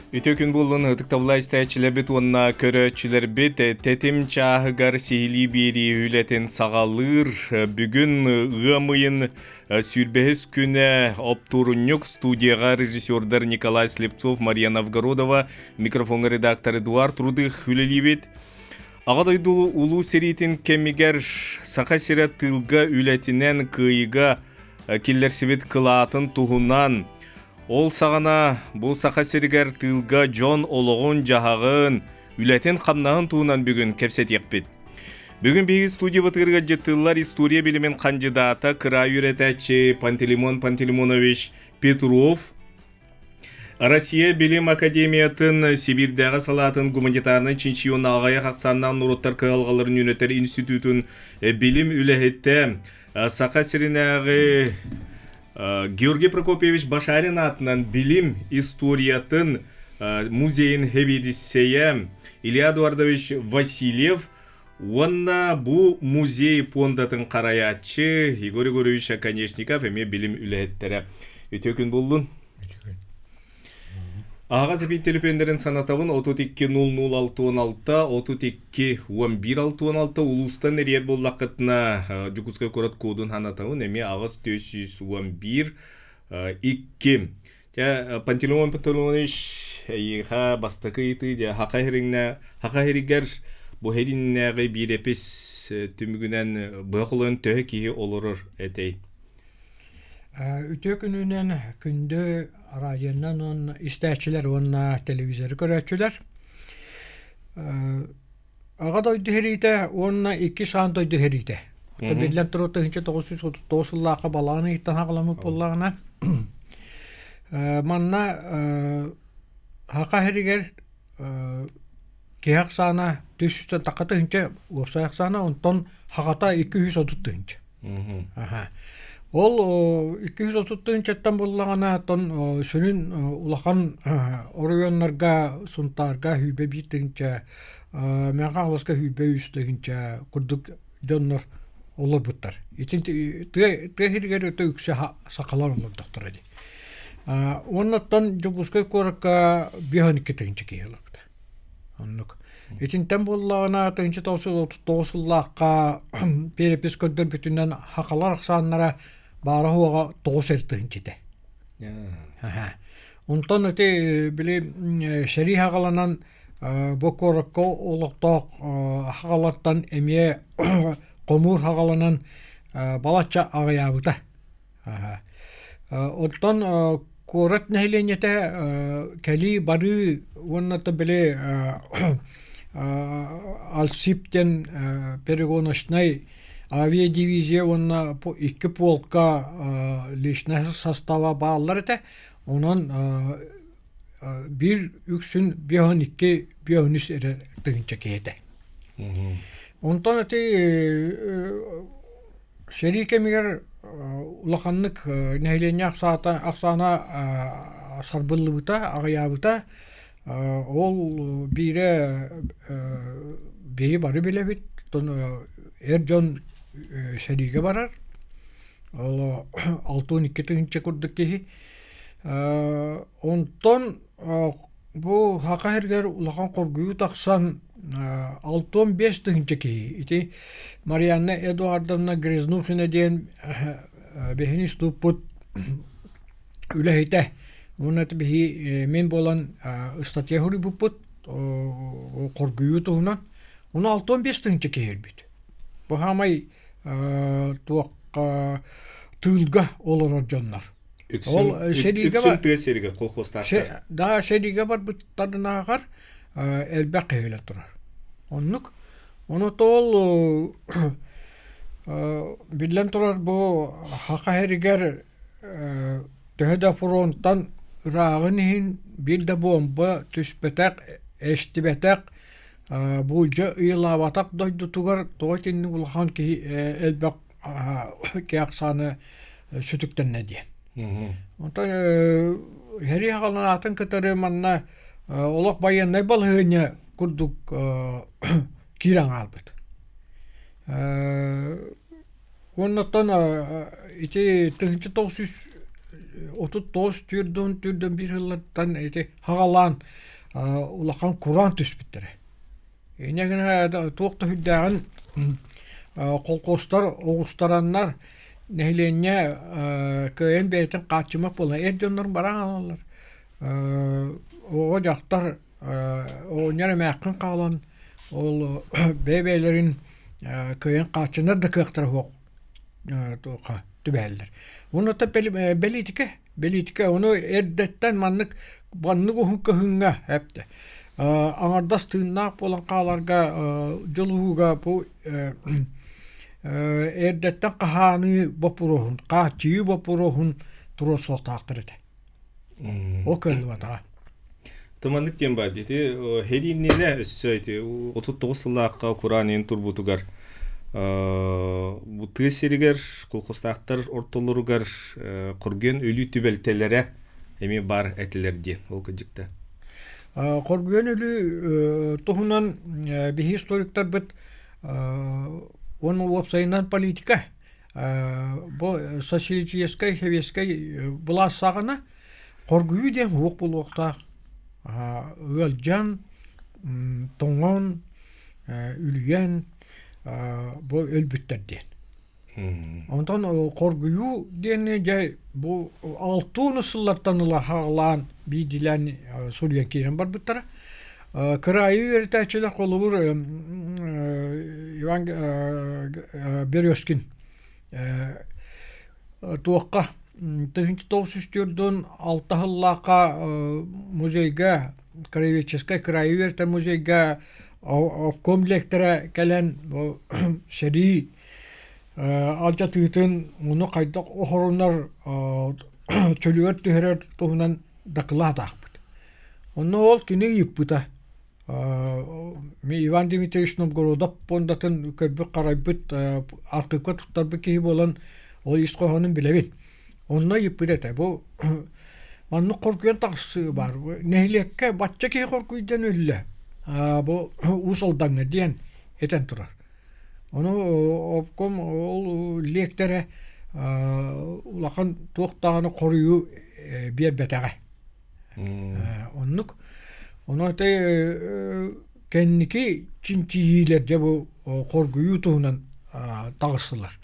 Үтүө күн буоллун ытыктабыллаах истээччилэрбит уонна көрөөччүлэрбит тэтим чааһыгар сиһилии биэрии үлэтин саҕалыыр. Бүгүн ыам ыйын сүүрбэһис күнэ оптуорунньук студияҕа режиссердар Николай Слепцов, Мария Новгородова, микрофоҥҥа редактор Эдуард Рудых үлэлиибит. Аҕа дойду Улуу сэриитин кэмигэр Саха сирэ тыылга үлэтинэн кыайыыга киллэрсибит кылаатын туһунан ол саҕана бу Саха сиригэр тыылга дьон олоҕун-дьаһаҕын, үлэтин-хамнаһын туһунан бүгүн кэпсэтиэхпит. Бүгүн биһиги студиябытыгар ыалдьыттыыллар история билимин хандьыдаата, кыраайы үөрэтээччи Пантелеймон Пантелеймонович Петров, Россия Билим Академиятын Сибиирдээҕи салаатын гуманитарнай чинчийии аҕыйах ахсааннаах норуоттар кыһалҕаларын үөрэтэр институтун билим үлэһитэ Саха сиринээҕи Георгий Прокопьевич Башарин аатынан билим историятын музейын сэбиэдиссэйэ Илья Эдуардович Васильев уонна бу музей пуондатын харайааччы Егор Егорович Оконешников эмиэ билим үлэһиттэрэ. Үтүө күн буоллун. Аҕа сэбиит төлөпүөннэрин санатабын 32 00 66 32 11 66 улуустан эрийэр буоллаххытына Дьокуускай куорат кодун санатабын эмиэ аҕыс 411 2 Дьэ, Пантелеймон Пантелеймонович, эйиэхэ бастакы ыйытыы дьэ Хаха иһириҥнэ Хаха иһиригэр бу иһириннээҕи биирэпис түмүгүнэн быһа холуйан төһө киһи олорор этэй? Үтүө күнүнэн күндү радионан уонна истээччилэр уонна телевизоры көрөөччүлэр. Аҕа дойду сэриитэ уонна иккис аан дойду сэриитэ. Оттон биллэн турар 1939 сыллаахха балаҕан ыйыттан саҕаламмыт буоллаҕына, манна Саха сиригэр киһи ахсаана 300 тахха тыһыынча уопсай ахсаана, онтон хаҕата 230 тыһыынча. Ол 230 тыһыынчаттан буллаҕына, оттон сүрүн улахан оройуоннарга Сунтаарга 101 тыһыынча, Мэҥэ Хаҥаласка 103 тыһыынча курдук дьоннор олорбуттар. Итин тыа тыа сиригэр өтө үксэ сахалар олордохторо дии. Уонна оттон Дьокуускай куоракка 52 тыһыынча киһи олорбута. Оннук. Итинтэн буоллаҕына 1939 сыллаахха перепись көрдөрбүтүнэн хахалар ахсааннара баара-суоҕа 9 тыһыынча этэ. Онтон ити били сэрии хаҕаланан бу куоракка олохтоох хаҕалартан эмиэ хомуур хаҕаланан балачча аҕыйаабыта. Оттон куорат нэһилиэнньэтэ кэлии-барыы уонна да били Альсип диэн перегоночнай авиадивизия уонна икки полка личнай состава бааллар этэ. Онон биир үксүн 52 53 эрэ тыһыынча киһи этэ. Онтон ити Сэрии кэмигэр улаханнык нэһилиэнньэ ахсаана сарбыллыбыта, аҕыйаабыта. Ол биирэ биһи бары билэбит, оттон эр дьон сэриигэ барар. Ол 62 тыһыынча курдук киһи. Онтон Бу Саха сиригэр улахан хоргуйуу тахсан 65 тыһыынча киһи ити Марианна Эдуардовна Грязнухина диэн биһини институппут үлэһитэ уонна биһи мин буолан ыстатыйа суруйбуппут хоргуйуу туһунан ону 65 тыһыынча киһи өлбүт. Бу саамай туохха тыылга олорор дьоннор. Үксүн, Ол сэриигэ үксүн тыа сиригэр колхозтаахтар. Да, сэриигэ барбыттарынааҕар элбэх киһилэр турар. Оннук. Ону ол биллэн турар бу Саха сиригэр төһө да фронтан ырааҕын иһин биир да буомба түспэтэх, эстибэтэх, буулдьа ыйылаабатах дойдутугар тоҕо итинник улахан киһи элбэх киһи ахсаана сүтүктэннэ диэн. Онтон сэрии хаҕаланаатын кытары манна олох байыаннай балаһыанньа курдук киирэн хаалбыт. Уонна оттон ити 1900 39 төрдөн төрдөн биир сыллартан ити хаҕалаан улахан кураан түспүттэрэ. Инньэ гына туох да сүрдээҕин холкуостар оҕустараннар нэһилиэнньэ кыайан бэйэтин хааччыммат буолан эр дьоннор баран хаалаллар. Оҕо дьахтар оҕонньор эмээххин хаалан ол бэйэ-бэйэлэрин кыайан хааччынар да кыахтара суох туохха түбэһэллэр. Уонна бэлиитикэ бэлиитикэ ону эрдэттэн маннык маннык уһун кыһыҥҥа эптэ аҥардас тыыннаах буолан хааларга дьулуһууга бу эрдэттэн хаһааныы боппуруоһун хааччыйыы боппуруоһун туруорсуохтаахтар этэ. Ол кыаллыбатаҕа. Туманнык диэн баар ити Хелиннинэ өссө ити 39 сыллаахха кураан иһин турбутугар бу тыа сиригэр колхозтаахтар ортолоругар хоргуйан өлүү түбэлтэлэрэ эмиэ баар этилэр диэн ол кырдьыкта. Хоргуйан өлүү туһунан биһи историктарбыт уонна уопсайынан политика бу социалистическай сэбиэскэй былаас саҕана хоргуйуу диэн уох буолуохтаах ыалдьан тоҥон үлүйэн бу өлбүттэр диэн онтон хоргуйуу диэни дьэ бу алтуону сыллартан ыла хаҕалаан биирдиилээн суруйан киирэн барбыттара кыраайы үөрэтээччилэр холобур Иван Березкин туохха 1994 сыллаахха музейга краеведческай кыраайы үөрэтэр музейга обком лектора кэлэн сэрии алдьатыытын ону хайдах оһорунар чөлүгэр түһэрэр туһунан дакылаат аахпыт. Онно ол кини ыйыппыта Иван Дмитриевич Новгородов пуондатын көрбүт-харайбыт, архыыпка туттарбыт киһи буолан ол ис хоһоонун билэбин. Онно ыйыппыт этэ. Бу маннык хоргуйан тахсыы баар. Нэһилиэккэ бачча киһи хоргуйдан өллө. Бу Уус Алдаҥҥа диэн этэн турар. Ону обком ол лиэктэрэ улахан туох даҕаны хоруйу биэрбэтэҕэ. Оннук. Ону ити кэнники чинчийиилэр дьэ бу хоргуйуу туһунан таҕыстылар.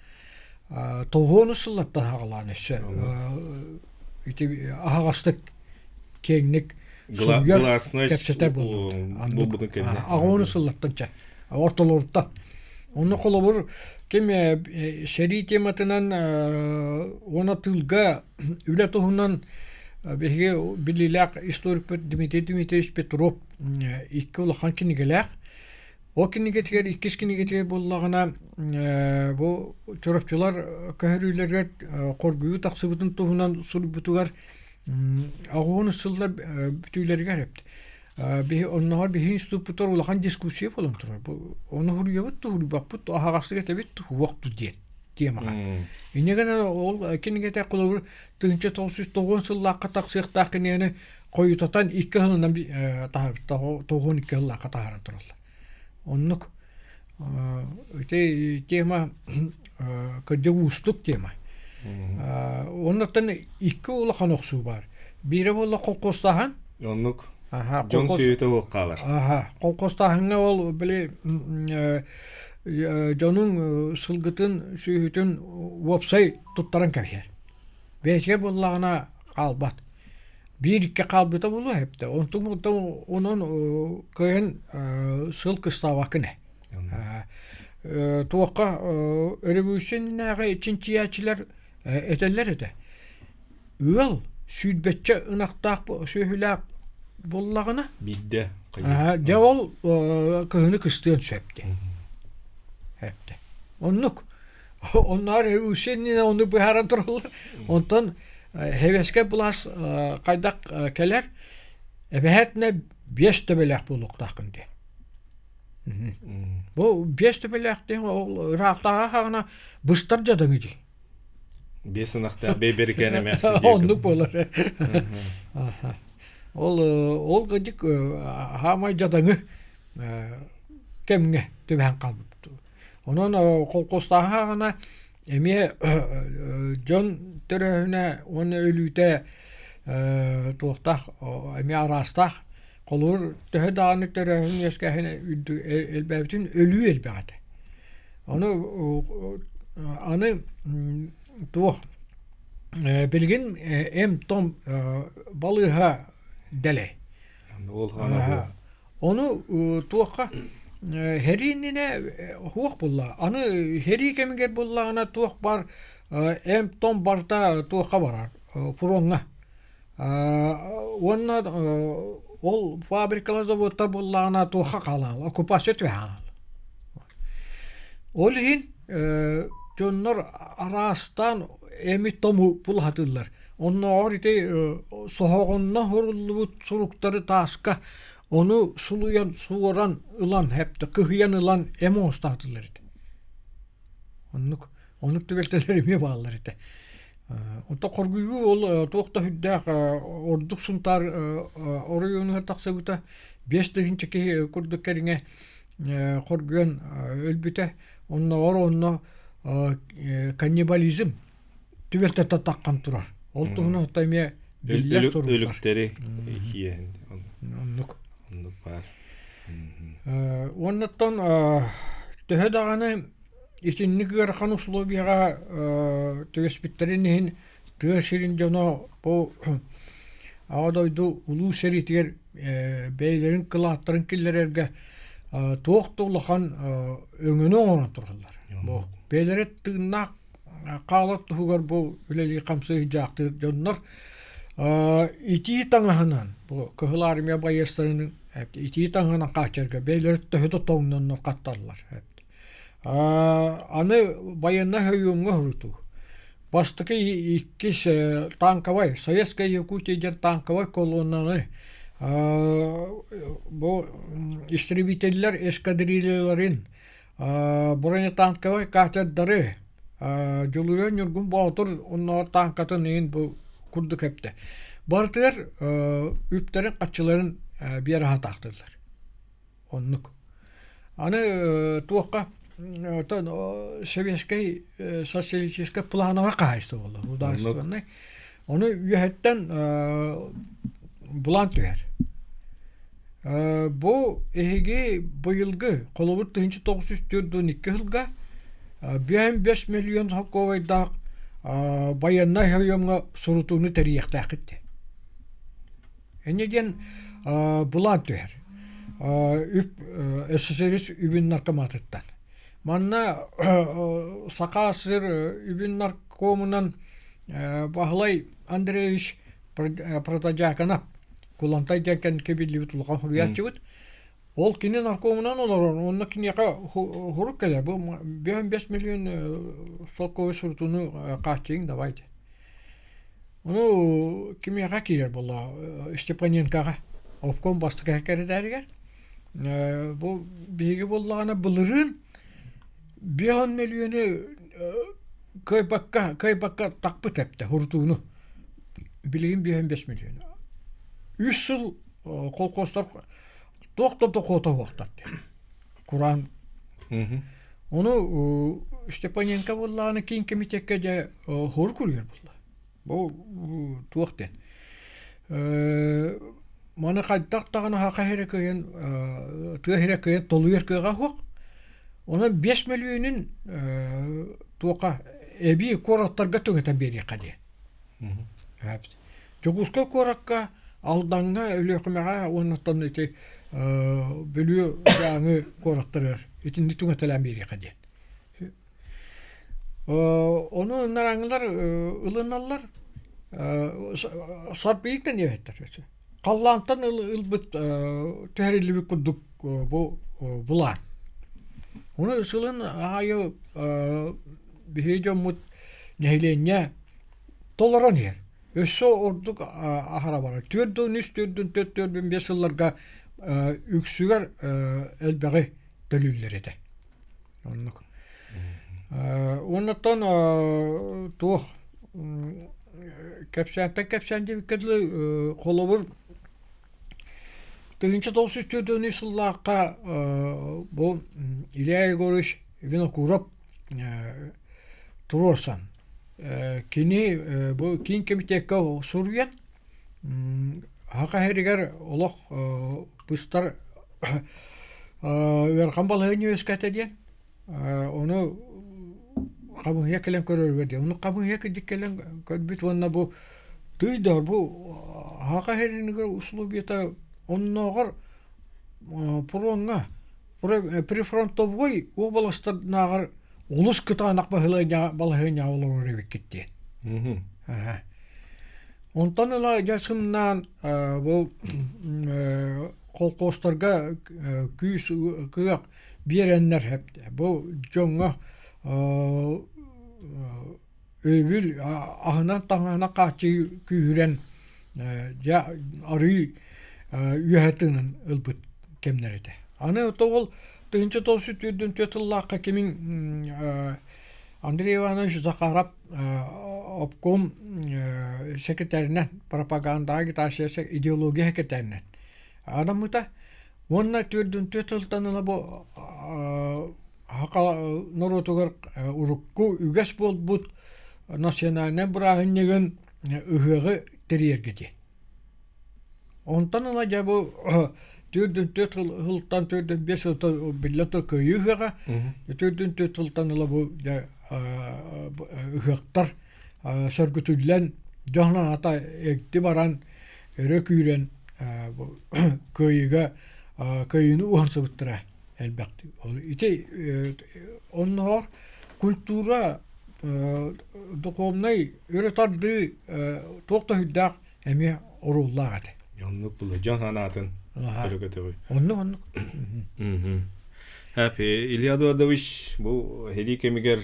Тоҕуону сыллартан аҕалаан өссө ити аһаҕастык киэҥник суруйар кэпсэтэр буолбут. Аҕуону сыллартан чэ ортолоруттан. Онно холобур ким сэрии тематынан уонна тыылга Үлэ туһунан биһиги биллиилээх историкпыт Дмитрий Дмитриевич Петров икки улахан кинигэлээх. Ол кинигэтигэр иккис кинигэтигэр буоллаҕына бу чурапчылар көһөрүүлэригэр хоргуйуу тахсыбытын туһунан суруйбутугар аҕуон сыллар бүтүүлэригэр эпт. Биһи онноҕор биһи институппутугар улахан дискуссия буолан турар. Ону суруйабыт суруйбаппыт аһаҕастык этэбит уохту диэн. темаҕа. Инньэ гынан ол кинигэтэ холобур 1990 сыллаахха тахсыахтаах кинигэни хойутатан икки сылынан 92 сыллаахха таһааран тураллар. Оннук ити тема кырдьык уустук тема. Оннуттан икки улахан охсуу баар. Биирэ буолла холкуостааһын. Оннук. Дьон сүөһүтэ суох хаалар. Холкуостааһыҥҥа ол били дьонуҥ сылгытын, сүөһүтүн уопсай туттаран кэбиһэр. Бэйэтигэр буоллаҕына хаалбат. Биир-икки хаалбыта буолуо эбитэ. Онтуҥ онон кыайан сыл кыстаабаккын ээ. Туохха өрөбүүсүн иннинээҕи чинчийээччилэр этэллэр этэ. Ыал сүүрбэччэ ынахтаах сүөһүлээх буоллаҕына биирдэ дьэ ол кыһыны кыстыан сөп диэн эптэ оннук онноор үсэннинэ ону быһааран тураллар онтон хэвэскэ былаас хайдах кэлэр эбэһээтинэ биэс төбөлөөх буолуохтааххын диэн бу биэс төбөлөөх диэн ол ыраахтааҕы хаҕына быстар дьадаҥы дии Биэс ынахтаах бэйбэрикээн эмээхсин Оннук буолар. Ол ол кырдьык хаамай дьадаҥы кэмҥэ түбэһэн хаалбыт. Онон холкуостааһы аҕана Эмиэ дьон төрөөһүнэ уонна өлүүтэ туохтаах эмиэ араастаах. Холобур, төһө даҕаны төрөөһүн үөскээһин элбээбитин өлүү элбэх этэ. Ону аны туох билигин эм-том балыыһа дэлэй. Ону туохха сэрии иннинэ суох буолла. Аны сэрии кэмигэр буоллаҕына туох баар эм-том барыта туохха барар фроҥҥа. Уонна ол фабрикалар, заводтар буоллаҕына туохха хаалаҕын оккупация түһэҕин. Ол иһин дьоннор араастаан эми-тому булаһатыыллар. Оннооҕор ити соһоҕунна суруллубут суруктары тааска ону сулуйан суоран ылан хэптэ кыһыйан ылан эм оҥостаатылар этэ. Оннук оннук түбэлтэлэр эмиэ бааллар этэ. Онтон хоргуйуу ол туох да сүрдээх ордук Сунтаар оройуонугар тахсыбыта 5000 киһи курдук кэриҥэ хоргуйан өлбүтэ. Оннооҕор онно каннибализм түбэлтэтэ таххан турар. Ол туһунан оттон эмиэ биллэр суруктар. Өлүктэри иһиэһин. Оннук. Оннук баар. Уоннаттан төһө даҕаны итинник ыарахан условияҕа түбэспиттэрин иһин тыа сирин дьоно бу Аҕа дойду улуу сэриитигэр бэйэлэрин кылааттарын киллэрэргэ туох да улахан өҥөнү оҥорон тураллар. Бу бэйэлэрэ тыыннаах хаалар туһугар бу үлэлии-хамсыы сылдьаахтыыр дьоннор итии таҥаһынан бу Кыһыл Армия байыастарын итии таҥаһынан хааччарга бэйэлэрэ төһө да тоҥноннор хатталлар. Аны байыаннай хойуомҥа уһурутуу. Бастакы иккис танковай Советская Якутия диэн танковай колоннаны бу истребителлэр эскадрильяларын бронетанковай катердары Дьулуруйар Ньургун Боотур оннооҕор тааҥкатын иһин бу курдук эптэ. Барытыгар үптэрин-хаччыларын биэрэ сатаахтыыллар. Оннук. Аны туохха оттон сэбиэскэй социалистическай плановай хаһаайыстыба буолла государственнай. Ону үөһэттэн булан түһэр. Бу эһиги быйылгы холобур 1942 сылга 5 миллион солкуобайдаах байыаннай хойуомҥа сурутууну тэрийиэхтээххит диэн. Инньэ диэн былаан түһэр. Үп СССР үбүн наркоматыттан. Манна Саха СССР үбүн наркомунан Баһылай Андреевич Протодьяконов Кулантай диэн кэнники биллибит улахан суруйааччыбыт. Ол кини наркомунан олорор, онно киниэхэ хурук кэлэр. Бу 5 миллион солковой сурутууну хааччыйыҥ давайте. Ону кимиэхэ киирэр буолла Степаненкоҕа обком бастакы секретарыгар. Бу биһиги буоллаҕына былырыын 5 миллиону кыайбакка кыайбакка тахпыт эптэ урутууну. Билигин 5 миллион. Үс сыл колхозтар туох да дохуота суохтар диэн. Кураан. Ону Степаненко буоллаҕына киин комитекка дьэ хор курuyар буолла. Бу туох диэн. Маны хайдах даҕаны хаха сирэ кыайан тыа сирэ кыайан толуйар кыаҕа суох. Онон 5 мөлүйүөнүн туохха эбии куораттарга түҥэтэн биэриэххэ диэн. Дьокуускай куоракка, Алдаҥҥа, Өлүөхүмэҕэ уонна оттон ити Бүлүү Дьааҥы куораттарыгар итинник түҥэтэлээн биэриэххэ диэн. Ону нараҥылар ылыналлар сарбыйыктан диэбэттэр. Халлаантан ылбыт түһэриллибит курдук бу булаан. Ону сылын аайы биһиги дьоммут нэһилиэнньэ толорон иһэр. Өссө ордук аһара барар. 43, 44, 45 сылларга үксүгэр элбэҕи төлүүллэр этэ. Оннук. Уоннаттан туох кэпсээнтэн кэпсээн диэбиккэ дылы холобур 1943 сыллаахха бу Илья Егорович Винокуров. туруорсан, кини бу киин кэмитиэккэ суруйан, Саха сиригэр олох быстар ыарахан балаһыанньа үөскээтэ диэн, ону хамыыһыйа кэлэн көрөрүгэр диэн. Ону хамыыһыйа кырдьык кэлэн көрбүт уонна бу тыый да бу Саха сиригэр усулуобуйата оннооҕор пуруоҥҥа прифронтовой уобаластарнааҕар олус кытаанах балаһыанньаҕа олорор эбиккит диэн. Онтон ыла дьэ сымнаан бу колхозтарга күүс кыах биэрэннэр бу дьоҥҥо өйөбүл аһынан таҥаһынан хааччыйыы күүһүрэн дьэ арыый үөһэ тыынан ылбыт кэмнэр этэ. Аны ол 1944 сыллаахха кимин Андрей Иванович Захаров обком секретарынан пропагандаҕа агитация идеология секретарынан анаммыта. Уонна 44 сылтан ыла бу саха норуотугар урукку үгэс буолбут национальнай бырааһынньыгын ыһыаҕы тэрийэргэ диэн. Онтон ыла дьэ бу 44 сылтан 45 сылтан биллэ турар кыайыы ыһыаҕа 44 сылтан ыла бу дьэ ыһыахтар сөргүтүллэн дьон аата эгди баран өрө күүрэн кыайыыга кыайыыны уһансыбыттара элбэх. Ити оннооҕор культура духовнай өрө тардыы туох да сүрдээх эмиэ оруоллаах этэ. Оннук була дьон санаатын өрө көтөҕүй. Оннук оннук. Илья Эдуардович бу сэрии кэмигэр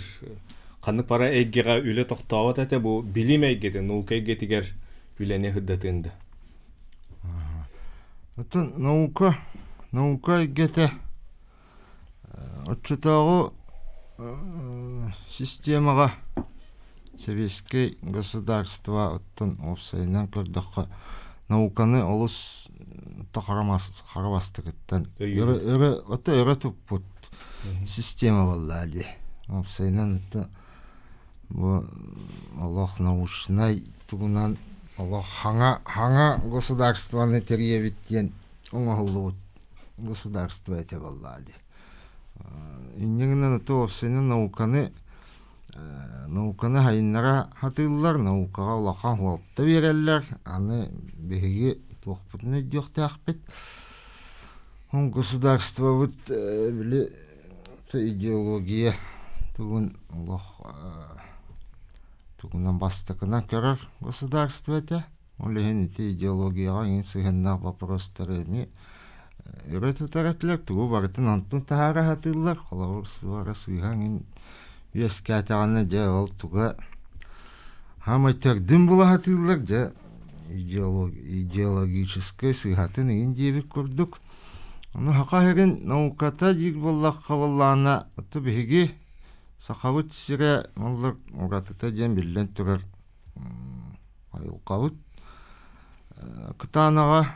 ханнык пара эйгэҕэ үлэ тохтообот этэ бу билим эйгэтин, наука эйгэтигэр үлэни сырдатыан да. Оттон наука, наука эйгэтэ оччотооҕу системаҕа сэбиэскэй государство оттон уопсайынан көрдөххө науканы олус хара бастакыттан өрө өрө ото өрө туппут система буолла дии. Уопсайынан бу олох научнай тугунан олох хаҥа хаҥа государствоны тэрийэбит диэн оҥоһуллубут государство этэ буоллаа дии. Инньэ гынан аты уопсайынан науканы науканы хайыннара сатыыллар, наукаҕа улахан суолта биэрэллэр. Аны биһиги туохпутун өйдүөхтээхпит. Государствобыт били идеология тугун олох тугунан бастакынан көрөр государство этэ. Ол иһин ити идеологияҕа иҥин сыһыаннаах боппуруостары эмиэ өрө тутар этилэр, тугу барытын онтон таһаара сатыыллар. Холобур, сыара сыыһа иҥин үөскээтэҕинэ дьэ ол туга хаамай төрдүн була сатыыллар, дьэ идеологическай сыыһатын иҥин диэбит курдук. Ону саха сирин науката диир буоллахха буоллаҕына, ото биһиги Сахабыт сирэ маллар уратыта диэн биллэн турар айылҕабыт кытаанаҕа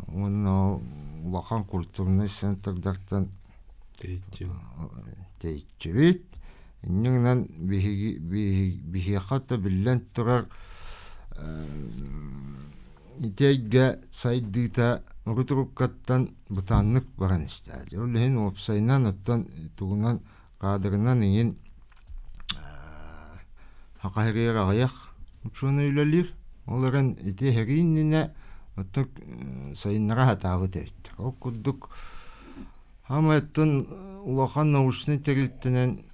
уонна улахан культурнай центрдартан тэйиччибит. Инньэ гынан биһиги биһиэхэ да биллэн турар ити эйгэ сайдыыта урут-уруккаттан бытааннык баран истэ. Ол иһин уопсайынан оттон тугунан каадырынан иҥин Саха сиригэр аҕыйах учуонай үлэлиир. Ол эрэн ити эһиги иннинэ оттон сайыннара сатаабыт эбиттэр. Ол курдук хаамай оттон улахан научнай тэрилтэнэн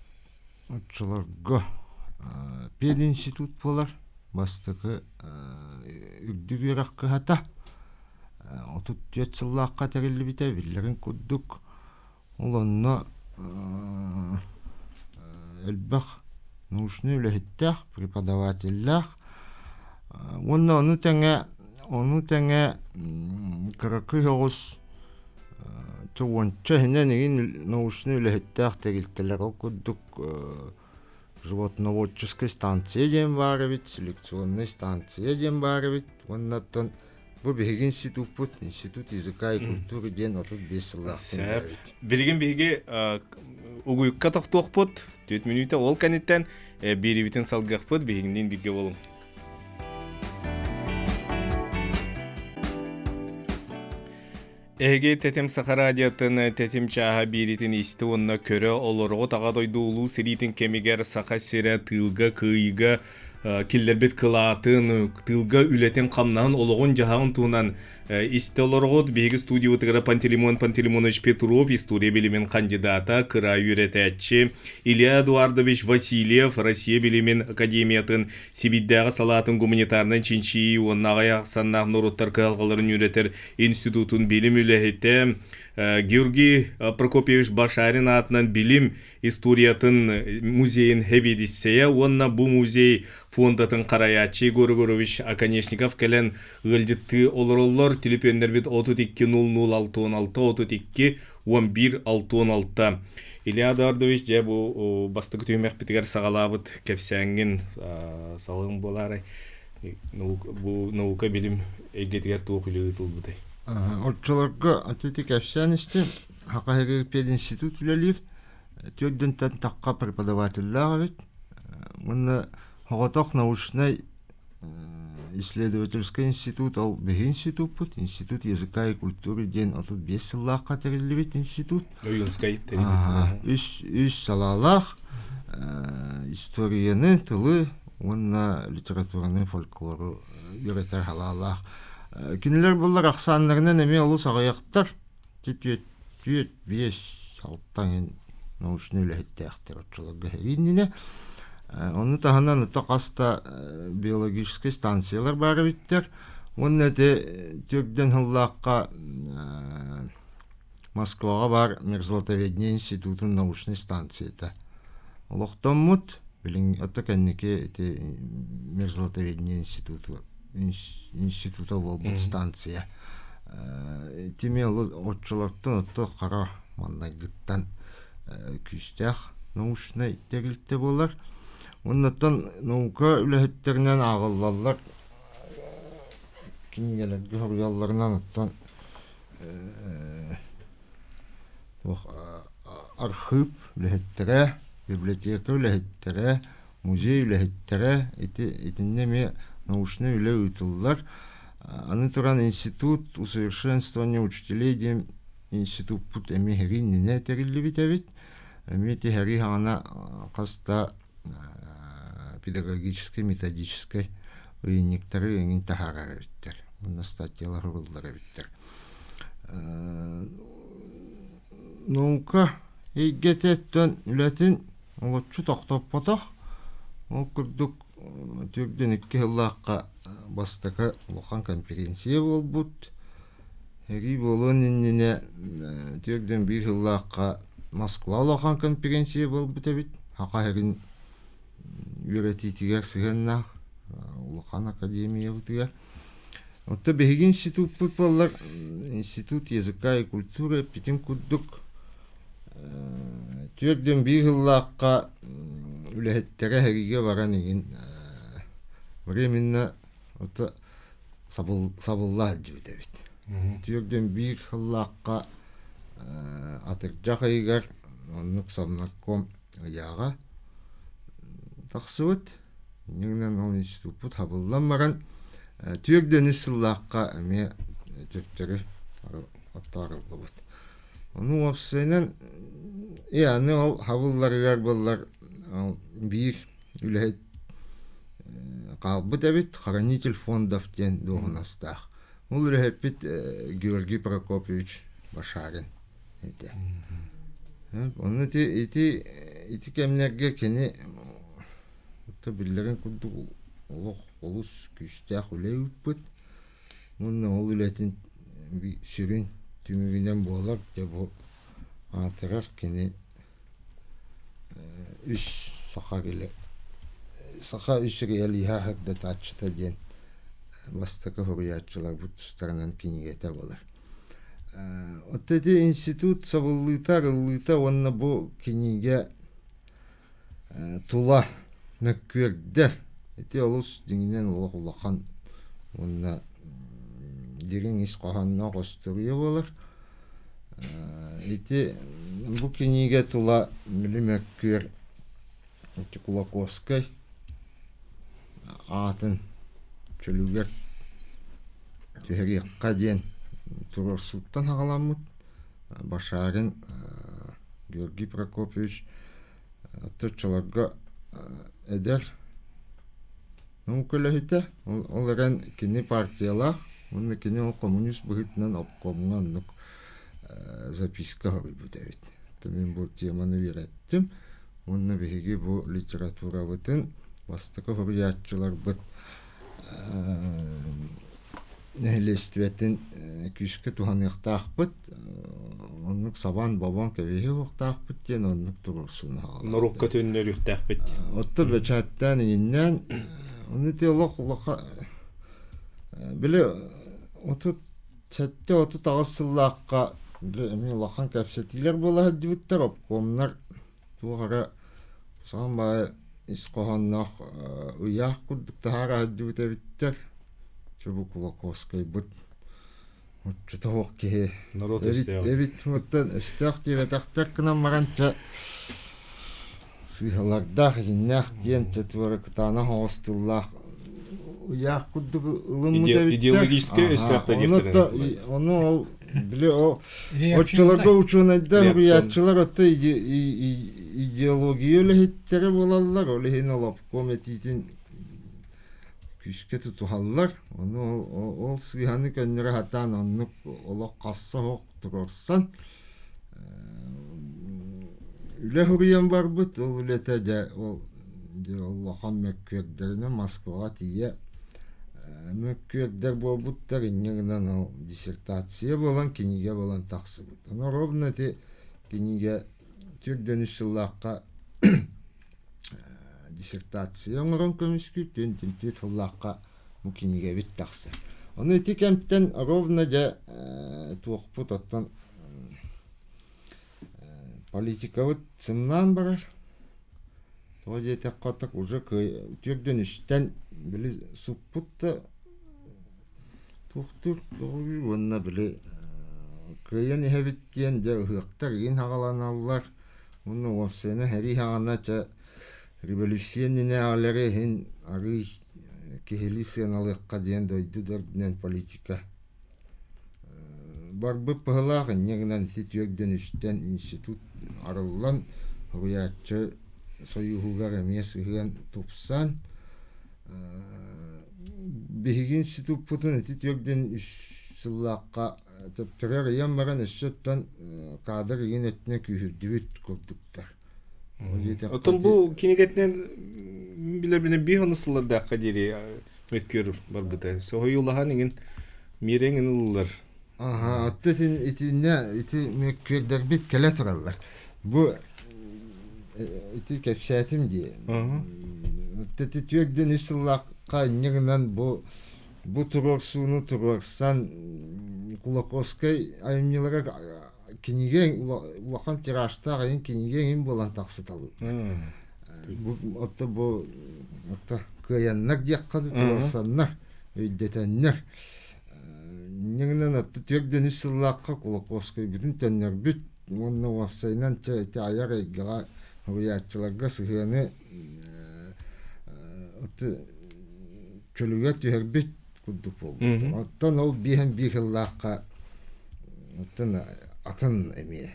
оччолорго пединститут буолар. Бастакы үрдүк үөрэх кыһата 34 сыллаахха тэриллибитэ биллэрин курдук Ол онно элбэх научнай үлэһиттээх, преподавателлээх уонна ону тэҥэ ону тэҥэ кыракый соҕус уонча иһинэн игин научнай үлэһиттээх тэрилтэлэр ол курдук животноводческай станция диэн баар эбит, селекционнай станция диэн баар эбит уонна оттон. Бу биһиги институппут, Институт языка и культуры диэн 35 сыллаах Сөп. Билигин биһиги угуйукка тохтуохпут. Түөрт мүнүүтэ ол кэнниттэн биэрибитин салгыахпыт. Биһигинниин бииргэ буолуҥ. Эһиги Тэтим Саха радиотын Тэтим чааһа биэритин исти уонна көрө олорго Аҕа дойду улуу сэриитин кэмигэр Саха сирэ тыылга, кыайыыга киллэрбит кылаатын, тыылга үлэтин-хамнаһын, олоҕун-дьаһаҕын туһунан истэ олороҕут. Биһиги студиябытыгар Пантелеймон Пантелеймонович Петров, история билимин хандьыдаата, кыра үөрэтээччи, Илья Эдуардович Васильев, Россия билимин академиятын Сибиирдээҕи салаатын гуманитарнай чинчийии уонна аҕыйах ахсааннаах норуоттар кыһалҕаларын үөрэтэр институтун билим үлэһитэ Георгий Прокопьевич Башарин аатынан билим историятын музейын сэбиэдиссэйэ уонна бу музей фондатын харайааччы Егор Егорович Оконешников кэлэн ыалдьыттыы олороллор. Түлүпүөннэрбит 32 00 66 32 11 66. Илья Эдуардович, дьэ бу бастакы түһүмэхпитигэр саҕалаабыт кэпсээҥҥин салгын буолаарай? Бу наука билим эйгэтигэр туох үлэ ыытылбытай? Оччолорго ити кэпсээн истим. Хакаһыгы пединститут үлэлиир. Түөрдүнтэн тахха преподавателлээх эбит. Уонна соҕотох научнай исследовательскай институт ол биһи институппут институт языка и культуры диэн 35 сыллаахха тэриллибит институт. Ойуунскай Үс үс салаалаах историяны, тылы уонна литератураны, фольклору үөрэтэр салаалаах. Кинилэр буллар ахсааннарынан эмиэ олус аҕыйахтар. Түөрт, түөрт, биэс, алта эҥин научнай үлэһиттээхтэр оччолорго иннинэ. Ону таһынан ото хас да биологическай станциялар баар эбиттэр. Уонна ити түрдэн сыллаахха Москваҕа баар мерзлотоведение институтун научнай станцията олохтоммут. Билин ото кэнники ити мерзлотоведение институту института буолбут станция. Ити оччолортон отто хара маннайгыттан күүстээх научнай тэрилтэ буолар. Оннуттан наука үлэһиттэринэн ааҕыллаллар кинигэлэргэ суруйалларынан оттон архыып үлэһиттэрэ, библиотека үлэһиттэрэ, музей үлэһиттэрэ ити итиннэ эмиэ научнай үлэ ыытыллар. Аны туран институт усовершенствования учителей диэн институппут эмиэ эһиги иннинэ тэриллибит эбит. Эмиэ ити эһиги хаҥана хас да педагогическай, методическай ыйынньыктары эҥин таһаарар эбиттэр. Уонна статьялар суруллар эбиттэр. Наука эйгэтиттэн үлэтин олоччу тохтоппотох. Ол курдук түрдүн икки сыллаахха бастакы улахан конференция буолбут. Сэрии буолуон иннинэ түрдүн биир сыллаахха Москва улахан конференция буолбут эбит. Саха сирин үөрэтиитигэр сыһыаннаах улахан академиябытыгар. Оттон биһиги институппут буоллар институт языка и культуры эппитин курдук 41 сыллаахха үлэһиттэрэ сэриигэ баран игин временно ото сабылла сылдьыбыт эбит. 41 сыллаахха атырдьах ыйыгар оннук совнарком ыйааҕа тахсыбыт. Иннинэн ол институппут хабыллан баран 43 сыллаахха эмиэ төттөрү аттаарыллыбыт. Ону уопсайынан и аны ол хабылларыгар буоллар биир үлэһит хаалбыт эбит хранитель фондов диэн дуоһунастаах. Ол үлэһиппит Георгий Прокопьевич Башарин этэ. Онно ити ити ити кэмнэргэ кини биллэрин курдук олох олус күүстээх үлэ ыыппыт. Уонна ол үлэтин сүрүн түмүгүнэн буолар дьэ бу аатырар кини үс саха саха үс реалиһа сырдатааччыта диэн бастакы суруйааччыларбыт тустарынан кинигэтэ буолар. Оттон ити институт сабыллыыта, арыллыыта уонна бу кинигэ тула мөккүөрдэр ити олус дьиҥинэн олох улахан уонна дириҥ ис хоһоонноох остуоруйа буолар. Ити бу кинигэ тула били мөккүөр ити Кулаковскай аатын чөлүгэр түһэриэххэ диэн туруорсууттан саҕаламмыт. Башарин Георгий Прокопьевич оччолорго эдэр наука үлэһитэ, ол эрэн кини партиялаах уонна кини ол коммунист быһыытынан обкомҥа оннук записка суруйбут эбит. Мин бу теманы үөрэттим уонна биһиги бу литературабытын бастакы суруйааччыларбыт нэһилиэстибэтин күүскэ туһаныахтаахпыт, оннук сабан-бобон кэбиһиэ суохтаахпыт диэн оннук туруорсууну аҕалар. Норуокка төннөрүөхтээхпит. Оттон бэчээттээн иҥиннээн, ону ити олох улахан били 37-38 сыллаахха били эмиэ улахан кэпсэтиилэр буола сылдьыбыттар, обкомнар туох эрэ саҥа баайы ис хоһоонноох ыйаах курдук таһаара сылдьыбыт эбиттэр. Чэ бу Кулаковскайбыт оччото суох киһи Норуот эбит өстөөҕө. эбит оттон өстөөх диэбэтэхтэр гынан баран чэ сыыһалардаах иҥнээх диэн чэ туора кытаанах оҕус тыллаах ыйаах курдук ылыммыт эбиттэр. Идеологическай Аха, өстөөх да ону диэхтэрин ону ол били ол Оччолорго учуонайдар, уруйааччылар отто идеология үлэһиттэрэ буолаллар, ол иһин олопком этиитин күүскэ тутуһаллар. Ону ол сыыһаны көннөрө сатаан оннук олох хасса оһох туруорсан үлэ суруйан барбыт. Ол үлэтэ дьэ ол дьэ улахан мөккүөрдэринэн Москваҕа тиийэ мөккүөрдэр буолбуттар, инньэ гынан ол диссертация буолан, кинигэ буолан тахсыбыт. Ону ровно ити кинигэ 43 сыллаахха диссертация оҥорон көмүскүүр, 44 сыллаахха бу кинигэбит тахсар. Ону ити кэмтэн ровно дьэ туохпут оттон политикабыт сымнаан барар. Тоҕо диэтэххэ так уже түөрдэн үстэн били суппут да туохтуур көҕүлүүр уонна били кыайан иһэбит диэн дьэ ыһыахтар игин аҕаланаллар уонна уопсайынан сэрии саҕана чэ революция иннинээҕилэри иһин арыый киһилии сыаналыахха диэн дойду да үрдүнэн политика Барбыт быһылаах инньэ гынан ити түөрдэн үстэн институт арыллан, суруйааччы сойууһугар эмиэ сыһыан тупсан, биһиги институппутун ити түөрдэн үс сыллаахха төптөрү арыйан баран өссө оттон кадр игин өттүнэ күүһүрдүбүт курдуктар. Оттон бу кинигэтинэн билэрбинэн биир онус сыллардаахха диэри мөккүөр барбыта. Соһуйулаһан иҥин миэрэ иҥин ылыллар. Аха, отто итин итиннэ ити мөккүөрдэрбит кэлэ тураллар. Бу ити кэпсээтим дии. Отто ити түөрдэн үс сыллаахха инньэ гынан бу бу туруорсууну туруорсан Кулаковскай айымньылара кинигэ улахан тиражтаах эҥин кинигэ эҥин буолан тахсыталыыр. Бу отто бу отто кыайаннар диэххэ туруорсаннар, өйдөтөннөр. Инньэ отто түөрдэн үс сыллаахха Кулаковскайбытын төннөрбүт уонна уопсайынан чэ ити айар эйгэҕэ суруйааччыларга сыһыаны чөлүгэр түһэрбит курдук буолбут. Оттон ол биэһэн биир сыллаахха оттон атын эмиэ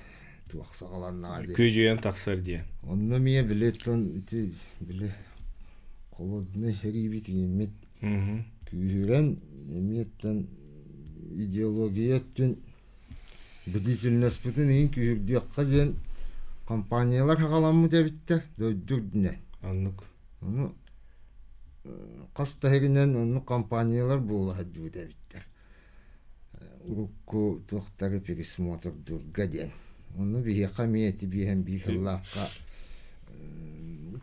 туох саҕаланнаҕа диэн. Күөдьүйэн тахсар диэн. Онно эмиэ били оттон ити били холодный сэриибит иҥиммит күүһүрэн эмиэ оттон идеология өттүн бдительностьпытын иһин күүһүрдүөххэ диэн компаниялар саҕаламмыт эбиттэр дойду үрдүнэн. Оннук. Ону хас да иһигинэн оннук компаниялар буола сылдьыбыт эбиттэр. Урукку туохтары пересмотрдуурга диэн. Ону биһиэхэ эмиэ ити биэһэн биир сыллаахха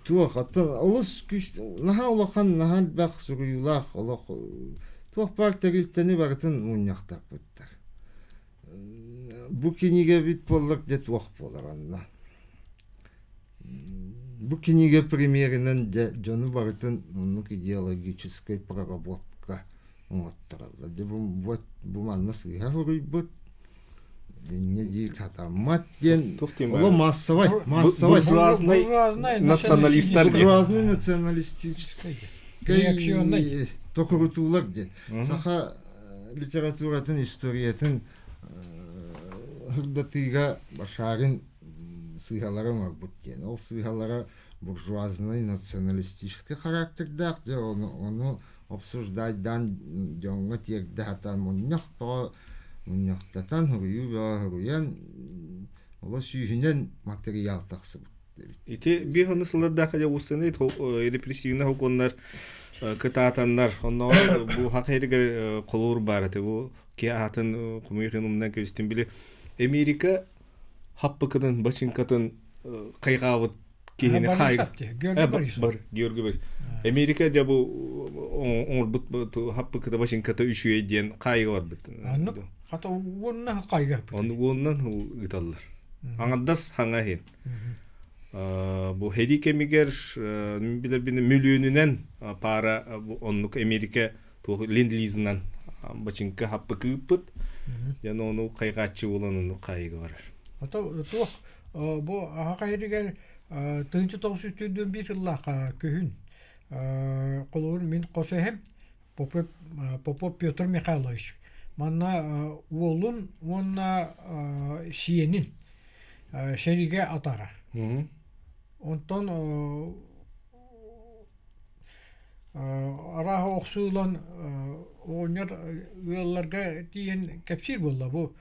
туох оттон олус күүс наһаа улахан наһаа элбэх суруйуулаах олох туох баар тэрилтэни барытын мунньахтаппыттар. Бу кинигэбит буоллар дьэ туох буолар онно. Бу кинигэ премьеринэн дьэ дьону барытын оннук идеологическай проработка. Оҥоттороллор. Дьэ бу бу манна сыыһа суруйбут инньэ диир сатаммат диэн оло массовай массовай буржуазный националистар буржуазный националистический токурутуулар диэн саха литературатын историятын ырдатыыга Башарин сыыһалары оҥорбут диэн ол сыыһалара буржуазнай националистическай характердаах дьэ ону ону обсуждайдаан дьоҥҥо тиэрдэ сатаан мунньах бөҕө мунньахтатан суруйуу бөҕө суруйан оло сүүһүнэн матырыйаал тахсыбыт эбит. Ити биир онус сыллардаах дьэ уустаны репрессивный хокуоннар кытаатаннар оннооҕор бу хах эригэр холуур баар этэ бу ки аатын хомуйахын умнан кэбистим били Америка хаппыкытын бачыҥкатын хайҕаабыт киһини хаайга бар Георгий Борис Америка дьэ бу оҥорбут хаппыкыта бачыҥката үчүгэй диэн хаайга барбыт оннук хата уонна хаайга оннук уонунан ыыталлар аҥардас хаҥа иһин бу хэрии кэмигэр билэрбин мөлүйүөнүнэн паара оннук Америка туох ленд-лизынан бачыҥка хаппыкы ыыппыт дьон ону хайҕааччы буолан оннук хаайыга барар ото туох Бу аһаҕа иһигэр 1941 сыллаахха күһүн холобур мин хос эһэм Попов, Попов Петр Михайлович манна уолун уонна сиэнин сэриигэ атаарар. Онтон Арааһа охсуу ылан оҕонньор ыалларга тиийэн кэпсиир буолла бу